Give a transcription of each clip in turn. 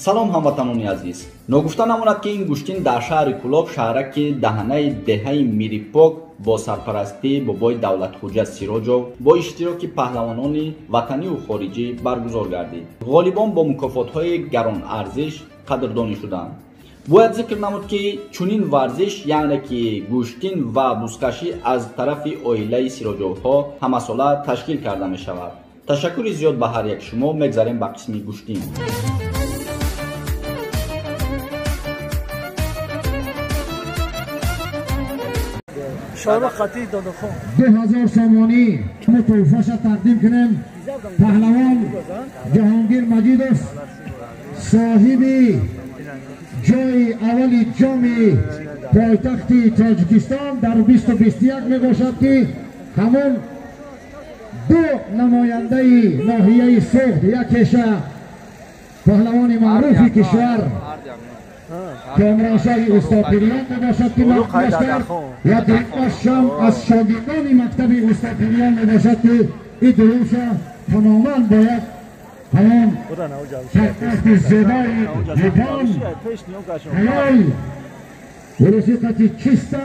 Салом ҳамватанони азиз. Ногуфта намонад, ки ин гӯштин дар шаҳри Кӯлоб, шаҳраки даҳанаи деҳаи Мирипок бо сарпарастии бобои Давлатхуҷа Сироҷов бо иштироки паҳлавонони ватаниву хориҷӣ баргузор гардид. Ғолибон бо мукофотҳои гаронарзиш қадрдонӣ шуданд. Бояд зикр намуд, ки чунин варзиш, яъне ки гӯштин ва бузкашӣ, аз тарафи оилаи Сироҷовҳо ҳамасола ташкил карда мешавад. Ташаккури зиёд ба ҳар як шумо. Мегзарем ба қисми гӯштин. Шоҳрух Қатӣ Додахон. 2000 сомонӣ мо тӯҳфаша тақдим кунем. Паҳлавон Ҷаҳонгир Маҷидов, соҳиби ҷои аввали ҷоми пойтахти Тоҷикистон дар 2021 мебошад, ки ҳамон ду намояндаи ноҳияи Суғд, якеша паҳлавони маъруфи кишвар Комроншоҳи Устопириён мебошад, ки мақбулаш кард, ва дуюмашам аз шогирдони мактаби Устопириён мебошад, ки ин дуюмша тамоман бояд ҳамон сарпарасти зебои ҷипон ҳалол русиқати чиста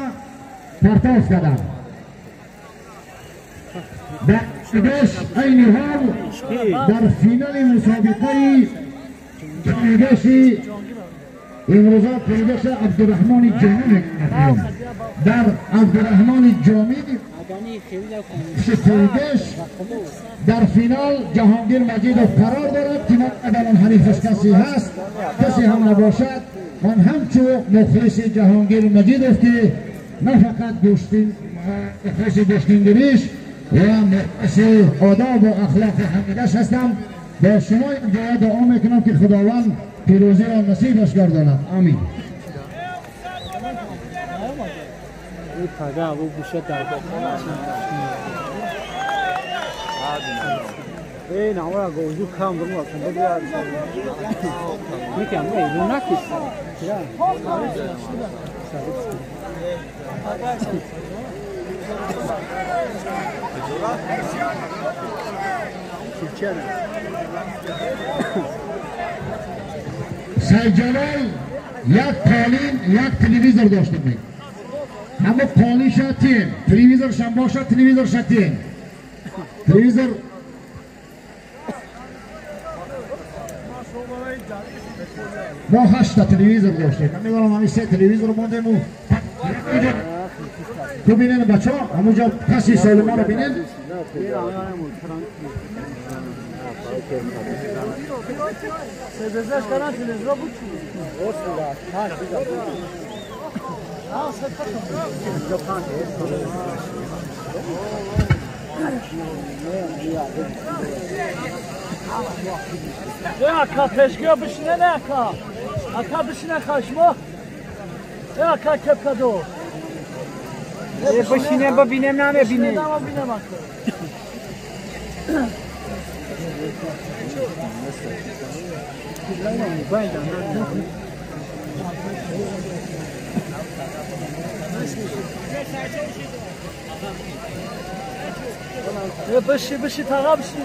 партоз карданд. Дар айни ҳол дар финали мусобиқаи ҷойгаши имрӯза пирбеша Абдураҳмони Ҷомӣ мекунем. Дар Абдураҳмони Ҷомӣ пирбеш дар финал Ҷаҳонгир Маҷидов қарор дорад, ки ман агар он ҳарифаш касе ҳаст, касе ҳам набошад, ман ҳамчу мухлиси Ҷаҳонгир Маҷидов, ки на фақат мухлиси гӯштингириш ва мухлиси одобу ахлоқи ҳамидаш ҳастам, бо шумо якҷоя дуо мекунам, ки Худованд пирӯзиро насибаш гардонад. Амин. Сайҷалол як қолин, як телевизор доштем. Ҳамо қолинша тем, телевизоршам бошад, телевизорша тем. Телевизор мо ҳашта телевизор доштем. Намедонам, ҳамин се телевизор мондему. Ту бинен, бачаҳо, ҳамонҷо паси Солимаро бинен. Ака, пешгиё бишине, не, ака. Ака, бишине, хашмо. Ака, кепкадо. Бишине, бибинем, намебинем. Намебинем, ака. بشی بشی تاقا بشی.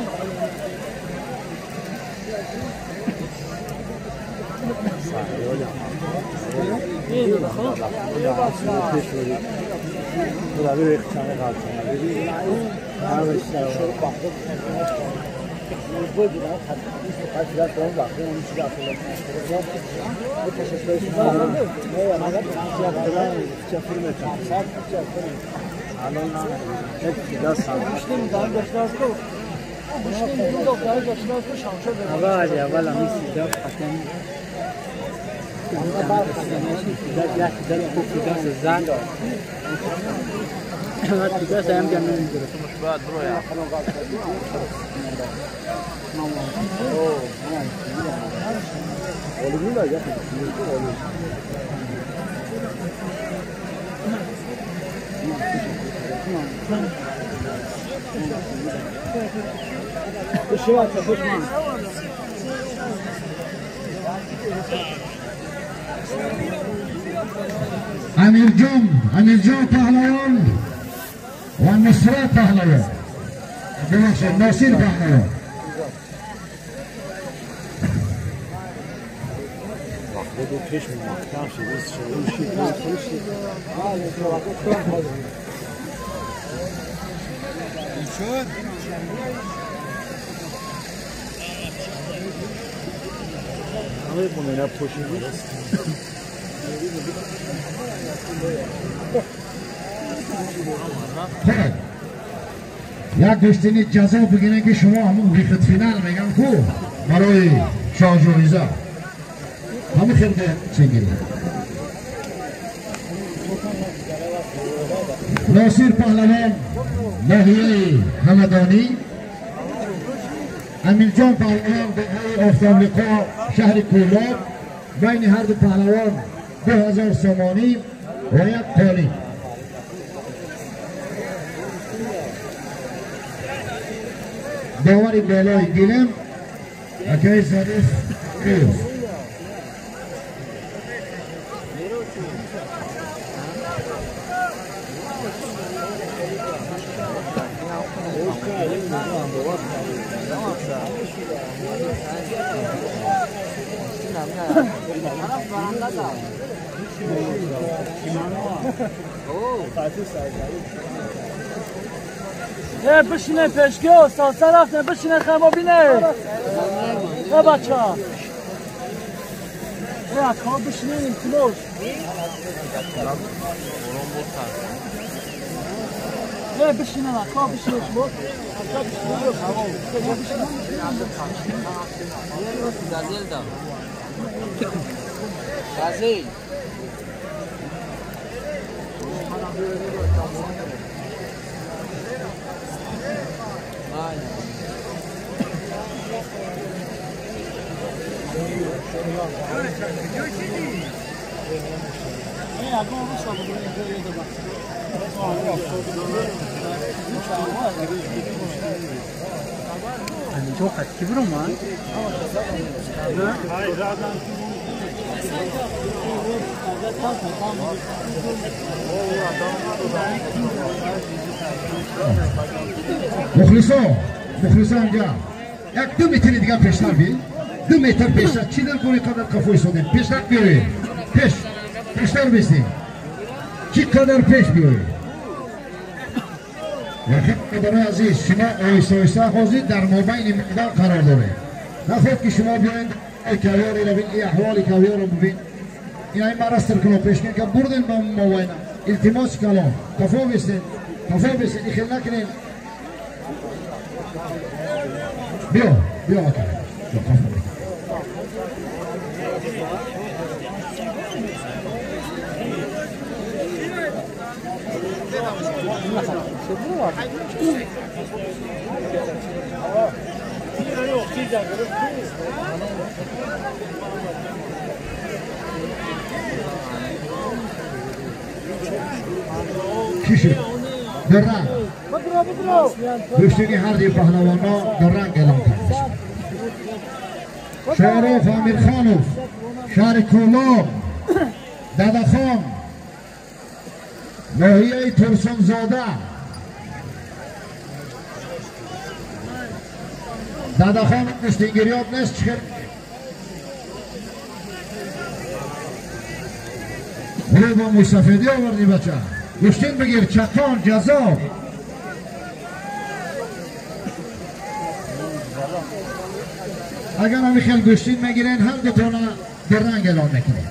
Амирҷон, Амирҷон паҳлавон ва Нусрат паҳлавон, бубахшед, Носир паҳлавон. Як гӯштини ҷазо бигирем ки шумо ҳамун выход финал мегам ку барои шоҳҷоиза ҳамин хел чингирем. Носир паҳлавон ноҳияи Ҳамадонӣ, Амирҷон паҳлавон деҳаи Офтоблиқо шаҳри Кӯлоб. Байни ҳар ду паҳлавон 2000 сомонӣ ва як қолӣ. Довари болои гилем акаи Зариф Қиёс. بشینه پشکه ساسا رفته بشینه خما بینه ای بچه ای اکا بشینه التماس ای بشینه اکا بشینه شما اکا بشینه بشینه. Мухлисон, мухлисон ҷа як 2 метри дигар пештар би, 2 метр пештар. Чӣ дар кори қадар қафо истодем? Пештар биёед, пеш пештар бистем, чӣ қадар пеш биёед. Бародарои азиз, шумо оҳиста оҳиста ҳозир дар мобайни майдон қарор доред. Нахоҳед ки шумо биёед кавёреро бин, ин аҳволи кавёрро бибин. Ин мара сиркуно пешкин ка бурдем ба мобайна. Илтимос калом, қафо бистем, қафо бистем, ихел накунем. Биё, биё ака. Қафо бистем. Чӣ шуд? Дар ранг гӯштини ҳар дуи паҳлавонҳо дар ранг эълон карда шуд. Шорух Амирхонов, шаҳри Кӯлоб, Дадахон, ноҳияи Турсунзода. Дадахон гӯштингириёб нест, чӣ рӯ бо мӯйсафедӣ овардӣ бача. Гӯштин бигир, чақон, ҷазоб. Агар ҳамин хел гӯштин мегирен, ҳар дутона дар ранг эълон мекунед.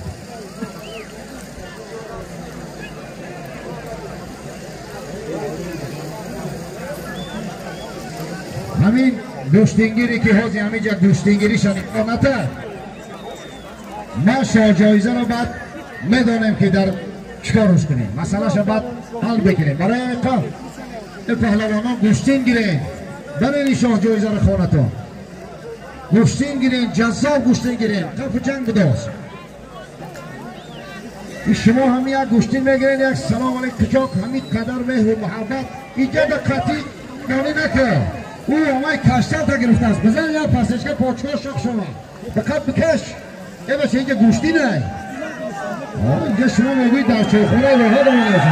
Ҳамин гӯштингире ки ҳозир ҳаминҷа гӯштингириша нигоҳ натард, ма шоҳҷоизаро баъд медонем ки дар чикор рӯз кунем, масъалаша баъд ҳал бикунем. Барои ҳамин қавм паҳлавонон гӯштин гирен, барои шоҳҷоизаро хонатон гӯштин гирен, ҷаззоб гӯштин гирен, қафу ҷанг будост. Шумо ҳам як гӯштин мегирен, як салом алейк кучоқ, ҳамин қадар меҳру муҳаббат иҷа да қатъи нонӣ накард. Ӯ ҳамаи кашталта гирифтааст. Бизан як пасечка почҳо шақ шавад. Фақат бикаш. Э бача инҷа гӯштинай. Инҷа шумо мегӯед дар чойхонаи роҳа домонед.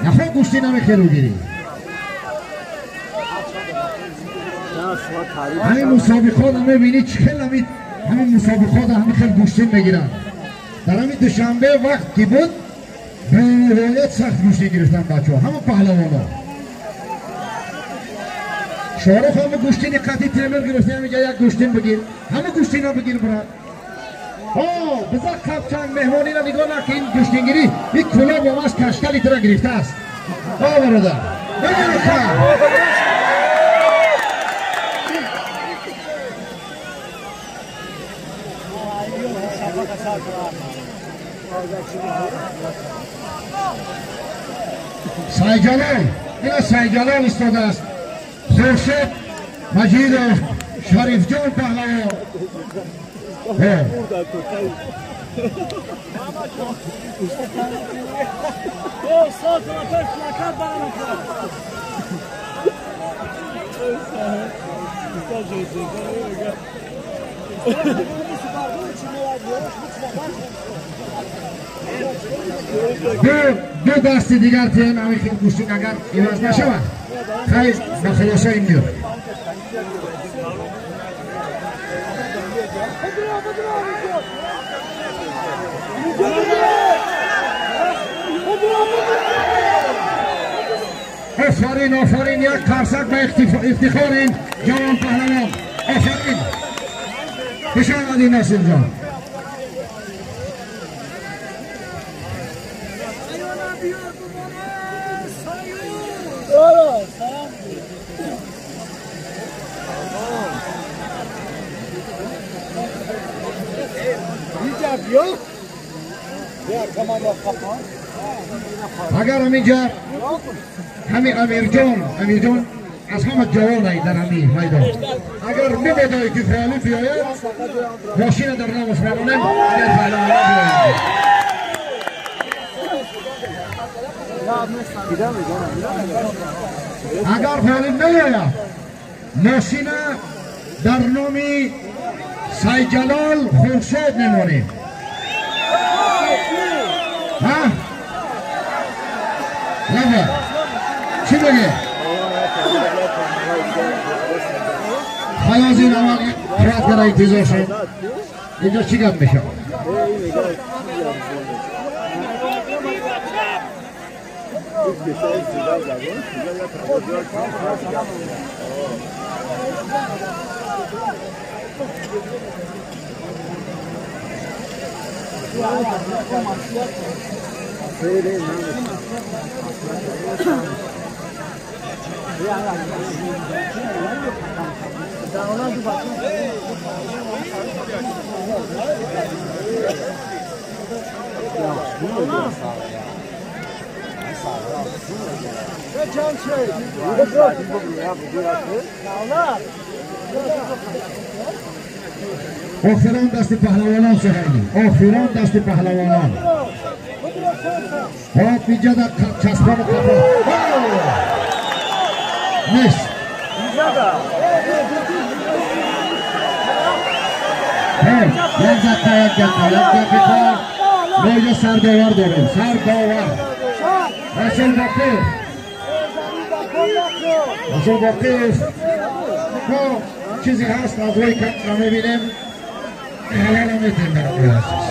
Нахоҳ гӯштин намехелу гирӣ. Ҳамин мусобиқот мебинӣ чӣ хел ҳамин мусобиқот ҳамин хел гӯштин мегиранд. Дар ҳамин Душанбе вақт ки буд бениҳоят сахт гӯштин гирифтан бачаҳо, ҳама паҳлавонҳо. Шорух ҳама гӯштини қатъи Темир гирифта, ҳаминҷа як гӯштин бигир, ҳама гӯштина бигир брат. Биза қапчанг меҳмонина нигоҳ накун, ин гӯштингирӣ ин кулоб омаз кашкали тура гирифтааст. Бародар, Сайҷалол, ина Сайҷалол истодааст. Хуршед Маҷидов, Шарифҷон паҳлавон. Ду дасти дигар тием ҳамин хел гӯштин агар иваз нашавад, хайр ба хулоса ин меояд. Офарин, офарин, як қарсак ба ифтихор ин ҷавон паҳлавон. Офарин, хуш омадӣ Насирҷон. Агар ҳаминҷа ҳамин Амирҷон аз ҳама ҷавон ай дар ҳамин майдон, агар мебодое ки ғолиб биёяд, мошина дар номаш мемонем, агар паҳлавонҳо биёянд. Агар ғолиб наояд, мошина дар номи Сайҷалол Хуршед мемонем. Лава чӣ мегӯ? Хаёз ин аввал қират кара интизор шуд. Инҷо чӣ гап мешавад? Охирон дасти паҳлавонон сухайли, охирон дасти паҳлавонон. Ҳоп инҷа дар часпону қафо нест. Як дақиқа, як дақиқа, як дақиқа. Мо инҷа сардовар дорем, сардовар Расул Боқиев. Расул Боқиев, мо чизе ҳаст аз рӯи камера мебинем, ҳалол наметем барои азиз.